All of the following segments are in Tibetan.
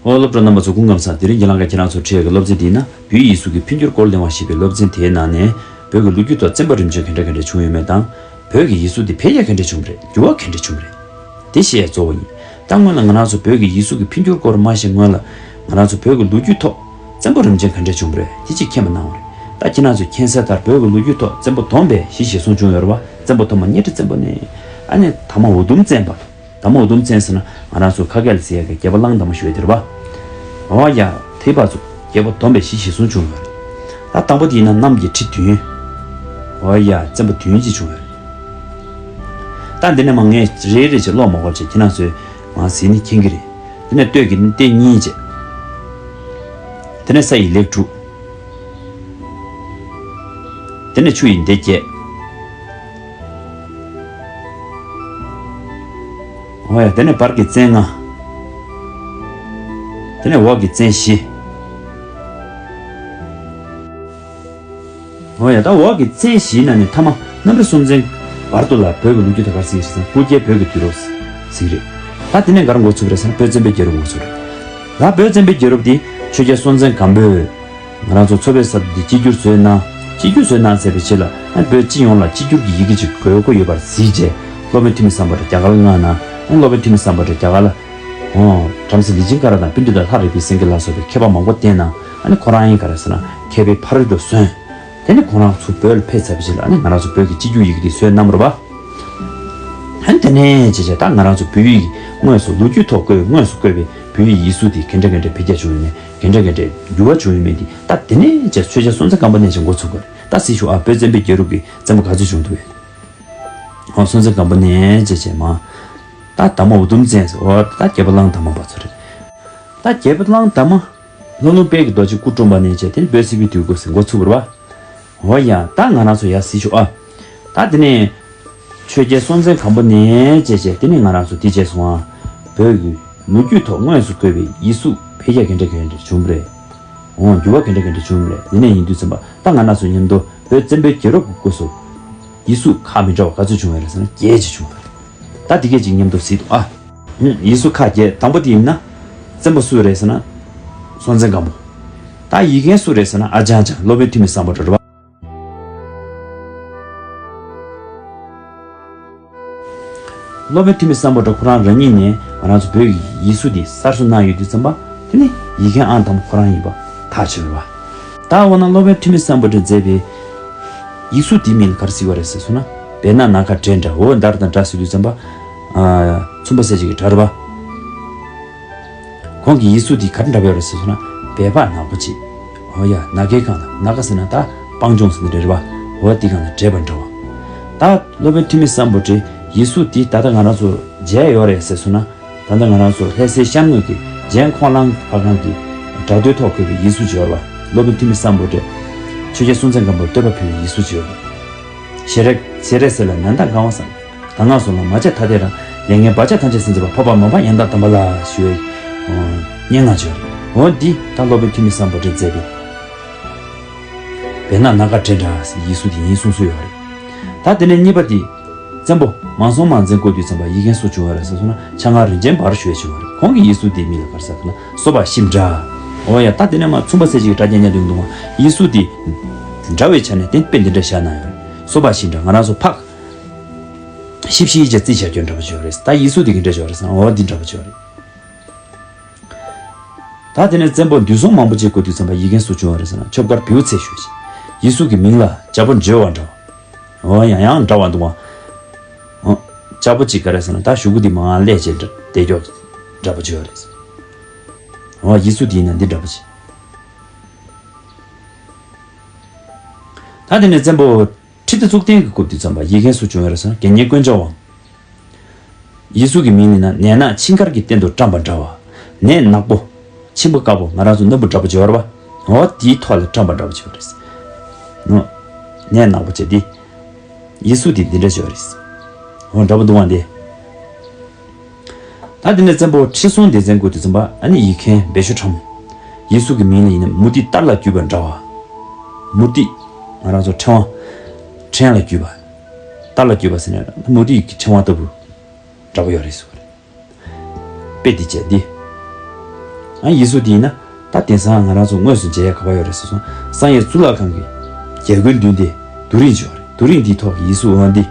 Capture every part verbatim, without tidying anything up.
ཨོ་སློབ་གྲོགས་རྣམ་པ་ཚོ་སྐུ་ཁམས་བཟང་། དེ་རིང་གི་ལམ་ཁ་ཁྱེད་རང་ཚོར་ཁྲིད་ཡག་གི་སློབ་ཚན་དེའི་ནང་བོད་ཡིག་ཡིག་གཟུགས་ཀྱི་འཕེལ་འགྱུར་སྐོར་གླེང་བ་ཞེས་པའི་སློབ་ཚན་དེའི་ནང་ནས་བོད་ཀྱི་ཡིག་གཟུགས་དེ་བཙན་པོ་རིམ་བྱོན་ག་འདྲ་ག་འདྲ་བྱུང་ཡོད་མེད་དང་། བོད་ཀྱི་ཡིག་གཟུགས་དེ་འཕེལ་རྒྱས་ག་འདྲ་བྱུང་བ་རེད། འགྱུར་བ་ག་འདྲ་བྱུང་བ་རེད། དེ་བཤད་ཡ་གཙོ་བོ་ཡིན། ད་སྔོན་ལ་ང་རང་ཚོ་བོད་ཀྱི་ཡིག་གཟུགས་ཀྱི་འཕེལ་འགྱུར་སྐོར་མ་བཤད་སྔོན་ལ། ང་རང་ཚོ་བོད་ཀྱི་ལོ་རྒྱུས་ཐོག་བཙན་པོ་རིམ་བྱོན་ག་འདྲ་བྱུང་བ་རེད། དེ་གཅིག་མཁྱེན་པ་གནང་བ་རེད། ད་ཁྱེད་རང་ཚོས་མཁྱེན་གསལ་ལྟར་བོད་ཀྱི་ལོ་རྒྱུས་ཐོག་བཙན་པོ་དོམ་པས་གཞིས་བྱེས་གསུམ་བྱུང་ཡོད་རེད་བ། བཙན་པོ་དོམ་པ་གཉའ་ཁྲི་བཙན་པོ་ནས། ཨ་ནི་དར་མ་འུ་དུམ་བཙན་པ། དར་མ་འུ་དུམ་བཙན་ཟེར་ན་ང་རང་ཚོ་ཁ་སྐད་ལ་ཟེར་ཡག་གི་རྒྱལ་པོ་གླང་དར་མ་ཞུ་ཡ་དེ་རེད་བ། འོ་ཡ། དེའི་བར་དུ་རྒྱལ་པོ་དོམ་པས་གཞིས་བྱེས་གསུམ་བྱུང་ཡོད་རེད། ད་དང་པོ་དེ་ཡིན་ན་གནམ་གྱི་ཁྲི་བདུན། འོ་ཡ། བཙན་པོ་བདུན་གཅིག་བྱུང་ཡོད་རེད། ད་འདི་ནས་མ་ངས་རེ་རེ་བྱས་ཀློག་མ་དགོས་བྱས་ཁྱེད་རང་ཚོས་མ་གཟིགས་ནས་མཁྱེན་གྱི་རེད། དེ་ནས་སྟོད་ཀྱི་སྟེང་གཉིས་བྱས། དེ་ནས་ས་ཡི་ལེགས་དྲུག་དེ་ནས་ཆུ་ཡི་སྡེ་བརྒྱད། འོ་ཡ། དེ་ནས་བར་གྱི་བཙན་ལྔ། དེ་ནས་འོག་གི་བཙན་བཞི། འོ་ཡ། ད་འོག་གི་བཙན་བཞིའི་ནང་ནས་མཐའ་མ་གནམ་རི་སྲོང་བཙན་བར་དུ་ལ་བོད་ཀྱི་ལོ་རྒྱུས་ཐོག་ག་རེ་ཟེར་གྱི་རེད་ཟེར་ན་སྤུ་རྒྱལ་བོད་ཀྱི་དུས་རབས་ཟེར་གྱི་རེད། ད་དེ་ནས་ག་རེ་འགོ་ཚུགས་པ་རེད་ཟེར་ན་བོད་བཙན་པོའི་རྒྱལ་རབས་འགོ་ཚུགས་རེད། ད་བོད་བཙན་པོའི་རྒྱལ་རབས་འདི་ཆོས་རྒྱལ་སྲོང་བཙན་སྒམ་པོས་ང་རང་ཚོ་འཚོ་བའི་ས་འདི་གཅིག་གྱུར་བཟོས་གནང་། གཅིག་གྱུར་བཟོས་གནང་ཟེར་བའི་ཆེད་ལ་ཨ་བོད་སྤྱི་ཡོངས་ལ་གཅིག་གྱུར་གྱི་ཡི་གེ་ཅིག་དགོས་མཁོ་ཡོད་པར་གཟིགས་རྗེས་སློབ་དཔོན་ཐུ་མི་སམ་བྷོ་ཊ་རྒྱ་གར་ལ་མངགས་གནང་། ཨ་སློབ་དཔོན་ཐུ་མི་སམ་བྷོ་ཊ་རྒྱ་གར་ལ། ཨོ། བྲམ་ཟེ་ལི་ཇིང་ཀ་ར་དང་པཎྜི་ཏ་ལྷ་རིག་པའི་སེང་གེ་ལ་སོགས་པའི་མཁས་པ་མང་པོ་བསྟེན་གནང་། ཨ་ནི་ཁོ་རང་ཡིན་ག་རེ་ཟེར་ན་མཁས་པའི་ཕ་རོལ་ཏུ་སོན། དེ་ནི་ཁོ་རང་ཚུར་བོད་ལ་ཕེབས་ཚར་བའི་རྗེས་ལ་ཨ་ནི་ང་རང་ཚོ་བོད་ཀྱི་སྤྱི་རྒྱུགས་ཡི་གེ་འདི་བཟོས་གནང་བ་རེད་པ། ཨ་ནི་དེ་ནས་བྱས་བྱས་ད་ང་རང་ཚོ་བོད་ཡིག་དངོས་སུ་ལོ་རྒྱུས་ཐོག་བཀོད་དངོས་སུ་བཀོད་པའི་བོད་ཡིག་ཡིག་གཟུགས་འདི་ག་འདྲ་ག་འདྲ་འཕེལ་རྒྱས་བྱུང་ཡོད་མེད་ག་འདྲ་ག་འདྲ་འགྱུར་བ་བྱུང་ཡོད་མེད་འདི་ད་དེ་ནས་བྱས་ཆོས་རྒྱལ་སྲོང་བཙན་སྒམ་པོ་ནས་བྱས་འགོ་ཚུགས་པ་རེད། ད་གཟིགས་ཤོག་ཨ། བོད་བཙན་པོའི་རྒྱལ་རབས་ཀྱི་བཙན་པོ་ག་ཚོད་བྱུང་འདུག་གས། ཨོ་སྲོང་བཙན་སྒམ་པོ་ནས་བྱས་བྱས་མ། ད་དར་མ་འུ་དུམ་བཙན་ཟེར་ཨོ་ད་རྒྱལ་པོ་གླང་དར་མ་བ་ཚོ་རེད། ད་རྒྱལ་པོ་གླང་དར་མ། ལྷོ་ནུབ་དཔལ་གྱི་རྡོ་རྗེ་སྐུ་འཁྲུངས་པ་ནས་བྱས་དེ་ནི་བོད་སིལ་བུའི་དུས་འགོ་ཟེར་འགོ་ཚུགས་པ་རེད་པ། འོ་ཡ་ད་ང་རང་ཚོ་ཡར་གཟིགས་ཤོག་ཨ། ད་དེ་ནས་ཆོས་རྒྱལ་སྲོང་བཙན་སྒམ་པོ་ནས་བྱས་བྱས་དེ་ནས་ང་རང་ཚོ་འདི་བྱས་སོང་ཨ། བོད་ཀྱི་ལོ་རྒྱུས་ཐོག་དངོས་སུ་བཀོད་པའི་ཡིག་གཟུགས་འཕེལ་རྒྱས་ག་འདྲ་ག་འདྲ་བྱུང་བ་རེད། འོ་འགྱུར་བ་ག་འདྲ་ག་འདྲ་བྱུང་བ་རེད། དེ་ནས་ཡིན་དུས་ཙམ་པ་ད་ང་རང་ཚོ་མཉམ་དུ་བོད་བཙན་པོའི་རྒྱལ་རབས་ཀྱི་སྐབས་སུ་ཡིག་གཟུགས་ཁག་མི་འདྲ་བ་ག་ཚོད་བྱུང་བ་རེད་ཟེར་ན་བརྒྱད་ཅིག་བྱུང་བ་རེད། ད་འདི་སྐད་ཅིག་མཉམ་དུ་གཟིགས་དང་ཨ། ཡིག་གཟུགས་ཁག་བརྒྱད། དང་པོ་དེ་ཡིན་ན། བཙན་པོ་སུ་རེད་ཟེར་ན། སྲོང་བཙན་སྒམ་པོ། ད་ཡིག་མཁན་སུ་རེད་ཟེར་ན་ཨ་ཅང་ཅང་སློབ་དཔོན་ཐུ་མི་སམ་བྷོ་ཊ་རེད་པ། སློབ་དཔོན་ཐུ་མི་སམ་བྷོ་ཊ་ཁོ་རང་རང་ཉིད་ནས་ང་རང་ཚོ་བོད་ཀྱི་ཡིག་གཟུགས་འདི་གསར་བཟོ་གནང་ཡོད་དུས་ཙམ་པ་དེ་ནི་ཡིག་མཁན་ཨང་དང་པོ་ཁོ་རང་ཡིན་པ་ཐག་ཆོད་རེད་པ། ད་འོ་ན་སློབ་དཔོན་ཐུ་མི་སམ་བྷོ་ཊས་མཛད་པའི་ཡིག་གཟུགས་དེའི་མིང་ལ་ག་རེ་ཟེར་བ་རེད་ཟེར་སོང་ན། བེར་ནག་ནམ་མཁའ་བྲལ་འདྲ། འོ་འདར་དང་འདྲ་ཟེར་དུས་ཙམ་པ། ཨ། མཚུངས་པ་གསལ་བྱེད་ཀྱི་སྒྲ་རེད་པ། ཁོང་གི་ཡིག་གཟུགས་འདི་ག་རེ་འདྲ་བ་ཡོད་རེད་ཟེར་སོང་ན། བེ་པག་ནག་པོ་ཅིག་འོ་ཡ་ནམ་མཁའི་སྒང་ལ་ནམ་མཁའ་ཟེར་ན་ད་སྤང་ལྗོངས་ཟེར་ན་རེད་རེད་པ། འོ་དེ་སྒང་ལ་བྲེས་པ་འདྲ་བ། ད་སློབ་དཔོན་ཐུ་མི་སམ་བྷོ་ཊས་ཡིག་གཟུགས་འདི་ད་ལྟ་ང་རང་ཚོ་མཇལ་ཡོད་རེད་ཟེར་སོང་ན། ད་ལྟ་ང་རང་ཚོ་ལྷ་སའི་ཤར་ངོས་ཀྱི་རྒྱན་ཁོག་ལང་ཕ་ཁང་གི་བྲག་རྡོའི་ཐོག་བརྐོས་པའི་ཡིག་གཟུགས་ཅིག་ཡོད་རེད་པ། སློབ་དཔོན་ཐུ་མི་སམ་བྷོ་ཊས་ཆོས་རྒྱལ་སྲོང་བཙན་སྒམ་པོར་བསྟོད་པ་ཕུལ་བའི་ཡིག་གཟུགས་ཅིག་ཡོད་རེད། ཞལ་རས་ཞལ་རས་གསལ་ལ་ནན་ཏན་གང་བ་བཟང་། གདམས་ངག་གསུམ་ལ་མ་ཆད་ཐ་དད་རང་། ལས་ངན་བག་ཆགས་ཐམས་ཅད་སེལ་མཛད་པ། འཕགས་པ་མ་འཕགས་ཡང་དག་གདམས་པ་ལ། ཞུ་བའི་སྙན་ངག་ཅིག་ཡོད་རེད། འོ་འདི་ད་སློབ་དཔོན་ཐུ་མི་སམ་བྷོ་ཊས་མཛད་པའི་བེར་ནག་ནམ་མཁའ་བྲལ་འདྲ་ཟེར་ཡིག་གཟུགས་དེ་ཡིན་གསུངས་སྲོལ་ཡོད་རེད། ད་དེ་ནས་གཉིས་པ་དེ། བཙན་པོ་མང་སྲོང་མང་བཙན་སྐབས་དུས་ཙམ་པ་ཡིག་མཁན་སུ་བྱུང་བ་རེད་ཟེར་སོང་ན་ཕྱག་ན་རིན་ཆེན་འབར་ཞུ་བ་བྱུང་བ་རེད། ཁོང་གི་ཡིག་གཟུགས་དེའི་མིང་ལ་ག་རེ་ཟེར་ན་སོ་པ་ཤིབ་འདྲ། འོ་ཡ་ད་དེ་ནས་མ་མཚུངས་པ་གསལ་བྱེད་ཀྱི་སྒྲ་རྒྱག་མཁན་དེ་འདུག་མ། ཡིག་གཟུགས་དེ་འདྲ་བའི་ཆ་ནས་གཏན་དཔེ་འདི་འདྲ་བཞག་གནང་ཡོད་རེད། སོ་པ་ཤིབ་འདྲ་ང་རང་ཚོ་ཕག་ཤིབ་ཤིབ་བྱས་རྩིས་བྱ་རྒྱུ་འདྲ་པོ་ཅིག་ཡོད་རེད། ད་ཡིག་གཟུགས་དེ་ག་འདྲ་ཅིག་ཡོད་རེད་ཟེར་ན་འོ་འདི་འདྲ་པོ་ཅིག་ཡོད་རེད། ད་དེ་ནས་བཙན་པོ་འདུས་སྲོང་མང་པོ་ཅིག་སྐབས་དུས་ཙམ་པ་ཡིག་མཁན་སུ་བྱུང་བ་རེད་ཟེར་ན་ཆོབ་དཀར་བེའུ་ཚེ་ཞུ་ཞིང་། ཡིག་གཟུགས་ཀྱི་མིང་ལ་བྱ་ཕོ་འཇོལ་བ་འདྲ་བ། འོ་ཡང་ཡང་འདྲ་བ་འདུག་བ། འོ། བྱ་ཕོ་ཅིག་ག་རེ་ཟེར་ན་ད་གཞུག་གུ་འདི་མང་ང་ལས་བྱེད་འདྲ་བདེ་མགྱོགས་འདྲ་པོ་ཅིག་ཡོད་རེད། འོ་ཡིག་གཟུགས་འདི་ཡིན་ན་འདི་འདྲ་པོ་ཅིག་ད་དེ་ནས་བཙན་པོ་ཁྲི་ལྡེ་གཙུག་བརྟན་གྱི་སྐབས་དུས་ཙམ་པ་ཡིག་མཁན་སུ་བྱུང་བ་རེད་ཟེར་ན་དགེ་བསྙེན་དཀོན་མཆོག་དབང་། ཡིག་གཟུགས་ཀྱི་མིང་ནི་ན་ནས་ནག་ཆིང་དཀར་གྱི་སྟེང་དུ་བཀྲམ་པ་འདྲ་བ། ནས་ནག་པོ། ཆེན་པོ་དཀར་པོ་ང་རང་ཚོ་སྣམ་བུ་འདྲ་པོ་བྱེད་པ་རེད་པ། འོ་དེའི་ཐོག་ལ་བཀྲམ་པ་འདྲ་པོ་བྱེད་པ་རེད། ནོ། ནས་ནག་པོ་བྱས་ཏེ། ཡིག་གཟུགས་དེ་འདི་འདྲ་བྱེད་པ་རེད། འོ་འདྲ་པོ་འདུག་བ་འདི། ད་དེ་ནས་བཙན་པོ་ཁྲི་སྲོང་ལྡེ་བཙན་སྐབས་དུས་ཙམ་པ་ཨ་ནི་ཡིག་མཁན་བེ་ཤོ་ཁྲམ། ཡིག་གཟུགས་ཀྱི་མིང་ལ་ཡིན་ན་མུ་ཏིག་གཏར་ལ་བརྒྱུས་པ་འདྲ་བ། མུ་ཏིག་ང་རང་ཚོ་ཕྲེང་བ། ཕྲེང་ལ་བརྒྱུས་པ། གཏར་ལ་བརྒྱུས་པ་ཟེར་ན་མུ་ཏིག་གི་ཕྲེང་བ་ལྟ་བུ། འདྲ་པོ་ཡོད་རེད་ཟེར་བ་རེད། དཔེ་འདི་བྱས་ཏེ། ཨ་ཡེ་སུ་དེ་ཡིན་ན་ད་དེང་སང་ང་རང་ཚོ་དངོས་སུ་མཇལ་ཡ་ག་པར་ཡོད་རེད་ཟེར་སོང་། བསམ་ཡས་གཙུག་ལག་ཁང་གི་རྒྱལ་སྒོའི་མདུན་དེ་རྡོ་རིང་ཅིག་ཡོད་རེད། རྡོ་རིང་དེའི་ཐོག་གི་ཡེ་སུ་འོ་འདི་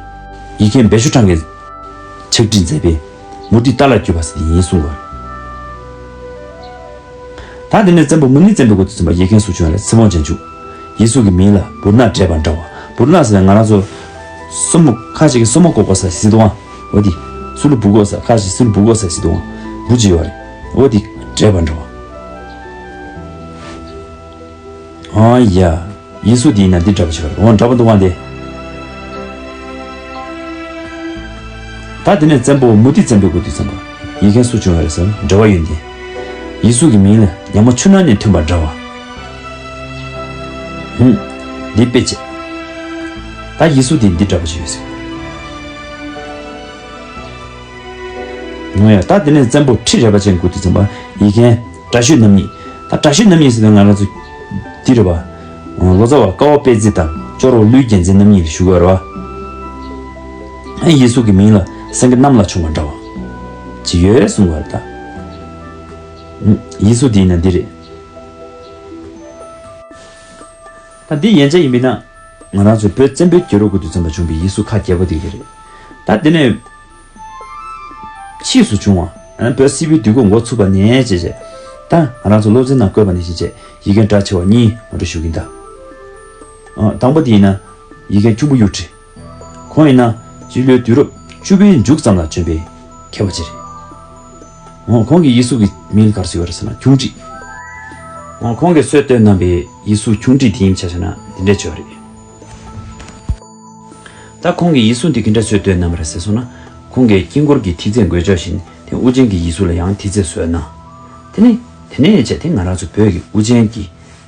ཡིག་མཁན་བེ་ཤོ་ཁྲང་གིས་ཕྱག་བྲིས་མཛད་པའི་མུ་ཏིག་ཏཱ་ལར་གྱུར་པ་ཟེར་དེ་ཡིན་གསུང་གི་ཡོད་རེད། ད་དེ་ནས་བཙན་པོ་མུ་ནེ་བཙན་པོའི་སྐུ་དུས་ཙམ་པ་ཡིག་མཁན་སུ་བྱུང་བ་རེད། ཚེ་དབང་ཅན་བྱུང་། ཡེ་སུ་གི་མིང་ལ་འབུར་ནག་བྲེས་པ་འདྲ་བ། འབུར་ནག་ཟེར་ན་ང་རང་ཚོ་སོར་མོ་ཁ་ཅིག་གི་སོར་མོ་བཀོག་པ་ཟེར་སྲིད་དོ་ཨ། འོ་དེ། སུ་ལུ་འབུ་བཀོག་ཟེར། ཁ་ཅིག་སུ་ལུ་འབུ་བཀོག་ཟེར་སྲིད་དོ་ཨ། འབུ་ཅིག་ཡོད་རེད། འོ་དེ་བྲེས་པ་འདྲ་བ། ཨ་ཡ། ཡེ་སུ་དེ་ཡིན་ན་འདི་འདྲ་པོ་ཞིག་རེད། འོ་འདྲ་པོ་འདུག་བ་འདི། ད་དེ་ནས་བཙན་པོ་མུ་ཏིག་བཙན་པོའི་སྐུ་དུས་ཙམ་པ་ཡིག་མཁན་སུ་བྱུང་བ་རེད་ཟེར་ན་འབྲེལ་བ་ཡོད་འདི། ཡེ་སུ་གི་མིང་ལ་ཉ་མོ་ཆུ་ནང་ནས་ཐོན་པ་འདྲ་བ། ཧུམ། འདི་དཔེ་བྱས། ད་ཡེ་སུ་དེ་འདི་འདྲ་པོ་ཞིག་ཡོད་ཟེར། ངོ་ཡ། ད་དེ་ནས་བཙན་པོ་ཁྲི་རལ་པ་ཅན་སྐུ་དུས་ཙམ་པ་ཡིག་མཁན་དྲག་ཤོས་རྣམ་གཉིས། ད་དྲག་ཤོས་རྣམ་གཉིས་ཟེར་ན་ང་རང་ཚོ་འདི་རེད་པ། ལོ་ཙཱ་བ་ཀ་བ་པད་ཙི་དང་ཅོག་རོ་ཀླུའི་རྒྱལ་མཚན་རྣམ་གཉིས་ལ་ཞུ་གི་ཡོད་རེད་པ། ཡེ་སུ་གི་མིང་ལ་སེང་གེ་གནམ་ལ་མཆོངས་པ་འདྲ་བ་ཅིག་ཡོད་གསུང་གི་ཡོད་རེད་ད། ཡེ་སུ་འདི་ཡིན་ན་འདི་རེད། ད་འདི་ཡན་ཆད་ཡིན་པས་ན། ང་རང་ཚོའི་བོད་བཙན་པོའི་རྒྱལ་རབས་སྐུ་དུས་ཙམ་པ་བྱུང་བའི་ཡེ་སུ་ཁ་རྒྱལ་པོ་དེ་ག་རེད། ད་དེ་ནས་ཕྱིས་སུ་བྱུང་བ། བོད་སིལ་བུའི་དུས་འཁོར་འགོ་ཚུགས་པ་ནས་བྱས་བྱས། ད་ང་རང་ཚོ་སློབ་ཚན་ནང་བཀོད་པ་ནས་བྱས་བྱས་ཡི་གེ་གྲགས་ཆེ་བ་གཉིས་ང་ཚོ་ཞུ་གིན་ད། ཨ། དང་པོ་དེ་ཡིན་ན་ཡི་གེ་ཁྱུང་པོ་གཡུ་ཁྲི། ཁོང་ཡིན་ན་སྤྱི་ལོའི་དུས་རབས་བཅུ་པའི་མཇུག་ཙམ་ལ་བྱོན་པའི་མཁས་པ་ཅིག་རེད། འོ་ཁོང་གིས་ཡེ་སུ་གི་མིང་ག་རེ་ཟེར་བ་རེད་ཟེར་ན་ཁྱུང་ཁྲི། འོ་ཁོང་གིས་སྲོལ་བཏོད་གནང་བའི་ཡེ་སུ་ཁྱུང་ཁྲི་དེ་ཡིན་ཆ་བཞག་ན་འདི་འདྲ་ཅིག་ཡོད་རེད། ད་ཁོང་གིས་ཡེ་སུ་འདི་ག་འདྲ་སྲོལ་བཏོད་གནང་བ་རེད་ཟེར་སོང་ན། ཁོང་གིས་དཀྱིལ་འཁོར་གྱི་ཐིག་ཚད་འགོས་ཆོག་བཞིན་དེ་དབུ་ཅན་གྱི་ཡེ་སུ་ལ་ཡང་ཐིག་ཚད་བཟོས་གནང་། དེ་ནས་དེ་ནས་བྱས་ཏེ་ང་རང་ཚོ་བོད་ཀྱི་དབུ་ཅན་གྱི་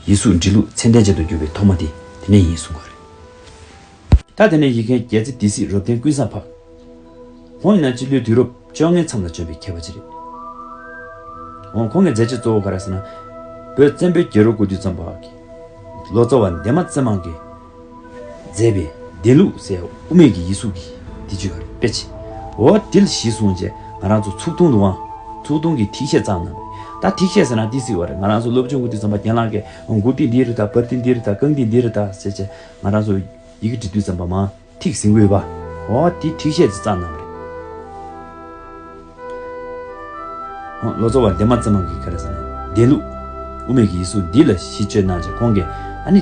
ཡེ་སུ་འབྲི་ལུགས་ཚད་ལྡན་ཅན་དུ་གྱུར་པའི་ཐོག་མ་དེ་དེ་ནས་ཡིན་གསུང་གི་རེད། ད་དེ་ནས་ཡིག་མཁན་རྒྱལ་རྩེ་སྡེ་སྲིད་རབ་བརྟན་ཀུན་བཟང་འཕགས། ཁོང་ཡིན་ན་སྤྱི་ལོའི་དུས་རབས་བཅོ་ལྔའི་མཚམས་ལ་བྱོན་པའི་མཁས་པ་ཅིག་རེད། འོ་ཁོང་གི་མཛད་རྗེས་གཙོ་བོ་ག་རེ་ཟེར་ན། བོད་བཙན་པོའི་རྒྱལ་རབས་སྐུ་དུས་ཙམ་པ་གི་ལོ་ཙཱ་བ་འདན་མ་ཙེ་མང་གིས་མཛད་པའི་བདེན་ལུགས་ཟེར་དབུ་མེད་ཀྱི་ཡེ་སུ་གི་དེ་ཅིག་ཡོད་རེད། དཔེ་ཆ། འོ་དེ་ལ་གཞི་བཟུང་བྱས་ང་རང་ཚོ་ཚུགས་ཐུང་དུའང་ཚུགས་ཐུང་གི་ཐིག་ཤད་བརྩམས་གནང་བ་རེད། ད་ཐིག་ཤད་ཟེར་ན་འདི་ཟེར་བ་རེད། ང་རང་ཚོ་སློབ་སྦྱོང་སྐུ་དུས་ཙམ་པ་རྒན་ལགས་ཀྱིས་འོ་མགོ་ཏིག་འདི་རེད་ད། བར་ཏིག་འདི་རེད་ད། རྐང་ཏིག་འདི་རེད་ད་ཟེར་བྱས་ང་རང་ཚོ་ཡི་གེ་འབྲི་དུས་ཙམ་པ་མ། ཐིག་ཟིན་འོས་པ། འོ་དེ་ཐིག་ཤད་ཅིག་བརྩམས་གནང་བ་རེད། འོ་ལོ་ཙཱ་བ་འདན་མ་ཙེ་མང་གིས་ག་རེ་ཟེར་ན། བདེན་ལུགས། དབུ་མེད་ཀྱི་ཡེ་སུ་འདི་ལ་གཞི་བཅོལ་གནང་བྱས་ཁོང་གིས་ཨ་ནི།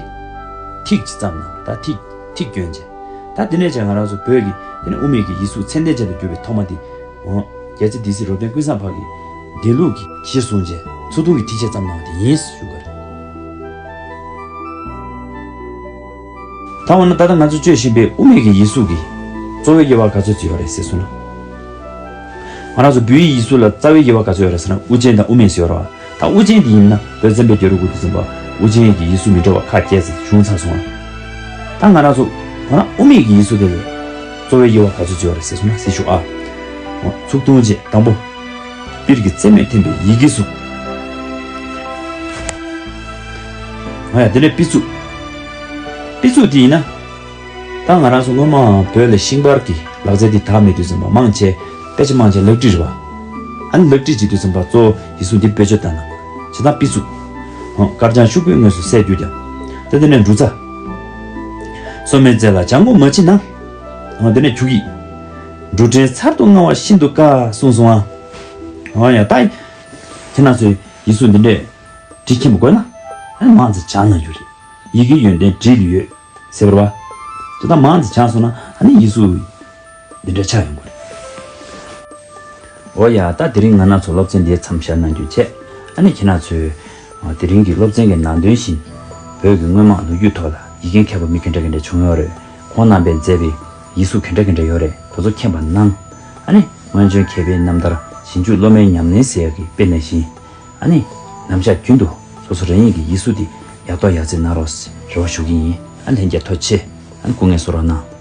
ཐིག་ཅིག་བརྩམས་གནང་བ་རེད། ད་ཐིག་ཐིག་བསྐྱོན་བྱས། ད་དེ་ནས་ཀྱང་ང་རང་ཚོ་བོད་ཀྱི་དེ་ནི་དབུ་མེད་ཀྱི་ཡེ་སུ་ཚད་ལྡན་ཅན་དུ་གྱུར་པའི་ཐོག་མ་དེ། འོ། རྒྱལ་རྩེ་སྡེ་སྲིད་རབ་བརྟན་ཀུན་བཟང་འཕགས་ཀྱིས་བདེན་ལུགས་ཀྱི་གཞི་བཟུང་བྱས་ཚུགས་ཐུང་གི་ཐིག་ཤད་བརྩམས་གནང་བ་དེ་ཡིན་ཞུ་དགོས་རེད། ད་འོ་ན་ད་ལྟ་ང་ཚོ་སྤྱོད་བཞིན་པའི་དབུ་མེད་ཀྱི་ཡེ་སུ་གི་གཙོ་བོའི་དབྱེ་བ་ག་ཚོད་ཅིག་ཡོད་རེད་ཟེར་སོང་ན། ང་རང་ཚོ་བོད་ཡིག་ཡེ་སུ་ལ་རྩ་བའི་དབྱེ་བ་ག་ཚོད་ཡོད་རེད་ཟེར་ན་དབུ་ཅན་དང་དབུ་མེད་ཟེར་ཡོད་རེད་བ། ད་དབུ་ཅན་དེ་ཡིན་ན་བོད་བཙན་པོའི་རྒྱལ་རབས་སྐུ་དུས་ཙམ་པ་དབུ་ཅན་གྱི་ཡེ་སུ་མི་འདྲ་བ་ཁ་བརྒྱད་ཙམ་བྱུང་ཚར་སོང་ང་། ད་ང་རང་ཚོ་འོ་ན་དབུ་མེད་ཀྱི་ཡེ་སུ་དེ་ལ་གཙོ་བོའི་དབྱེ་བ་ག་ཚོད་ཅིག་ཡོད་རེད་ཟེར་སོང་ན་ཟེར་ཞུ་ཨ། འོ་ཚུགས་ཐུང་བྱས་དང་པོ། པིར་གྱི་རྩེ་མོས་འཐེན་པའི་ཡི་གེ་གཟུགས། ང་ཡ་དེ་ནས་པི་ཙུགས། པི་ཙུགས་དེ་ཡིན་ན། ད་ང་རང་ཚོ་སྔོན་མ་བོད་ལ་ཤིང་པར་གྱི་ལག་རྩལ་འདི་དར་མེད་དུས་ཙམ་པ་མང་ཆེ་དཔེ་ཆ་མང་ཆེ་ལག་བྲིས་རེད་བ། ཨ་ནི་ལག་བྲིས་བྱེད་དུས་ཙམ་པ་གཙོ་བོ་ཡི་གཟུགས་འདི་བེད་སྤྱོད་བཏང་ན། བྱས་ཙང་པི་ཙུགས། ཧོ་དཀར་ལྗང་ཤུག་པའི་ངོས་སུ་གསལ་གྱུར་ཀྱང་། ད་དེ་ནས་འབྲུ་ཚ། སོར་མོའི་རྩེ་ལ་ལྗང་གུ་མ་མཆིས་ན། ཧོ་དེ་ནས་ཆུ་ཡིག་འབྲུ་ཕྲན་ཚར་དུ་དངར་བ་ཤིན་ཏུ་དཀར་གསུངས་སོང་ཨ། ཧོ་ཡ་ད། ཁྱེད་རང་ཚོས་ཡི་གཟུགས་འདི་འདྲས་འབྲི་མཁྱེན་པ་དགོས་ན། ཨ་ནི་མང་ཙམ་སྦྱང་ན་རྒྱུ་རེད། ཡི་གེའི་ཡོན་ཏན་འབྲིའི་ལུས་ཡོད། ཟེར་བ། དེ་དག་མང་ཙམ་སྦྱངས་སོང་ན་ཨ་ནི་ཡི་གཟུགས་འདི་འདྲ་ཆགས་ཡོང་གི་རེད། འོ་ཡ་ད་དེ་རིང་ང་རང་ཚོ་སློབ་ཚན་འདིའི་མཚམས་བཞག་གནང་རྒྱུ་བྱས། ཨ་ནི་ཁྱེད་རང་ཚོས་དེ་རིང་གི་སློབ་ཚན་གྱི་ནང་དོན་བཞིན་བོད་ཀྱི་དངོས་མང་ལོ་རྒྱུས་ཐོག་ལ་ཡི་གེ་མཁས་པ་མི་ག་འདྲ་ག་འདྲ་བྱུང་ཡོད་རེད། ཁོང་རྣམ་པས་མཛད་པའི་ཡི་གཟུགས་ག་འདྲ་ག་འདྲ་ཡོད་རེད། ཁོ་ཚོ་མཁྱེན་པ་གནང་། ཨ་ནི་སྔོན་བྱོན་མཁས་པའི་རྣམ་ཐར་ཞིབ་འཇུག་སློབ་མའི་ཉམས་ལེན་ཟེར་ཡག་གི་དཔེ་ནང་བཞིན། ཨ་ནི། ནམ་ཞག་རྒྱུན་དུ་སོ་སོ་རང་ཉིད་ཀྱི་ཡིག་གཟུགས་དེ་ཡག་ཐོག་ཡག་བརྩེགས་གནང་རོགས་ཞེས་རེ་བ་ཞུ་གི་ཡིན། ཨ་ནི་ལྷན་རྒྱས་ཐུགས་རྗེ་ཆེ། ཨ་ནི་སྐུ་ངལ་གསོ་རོགས་གནང་།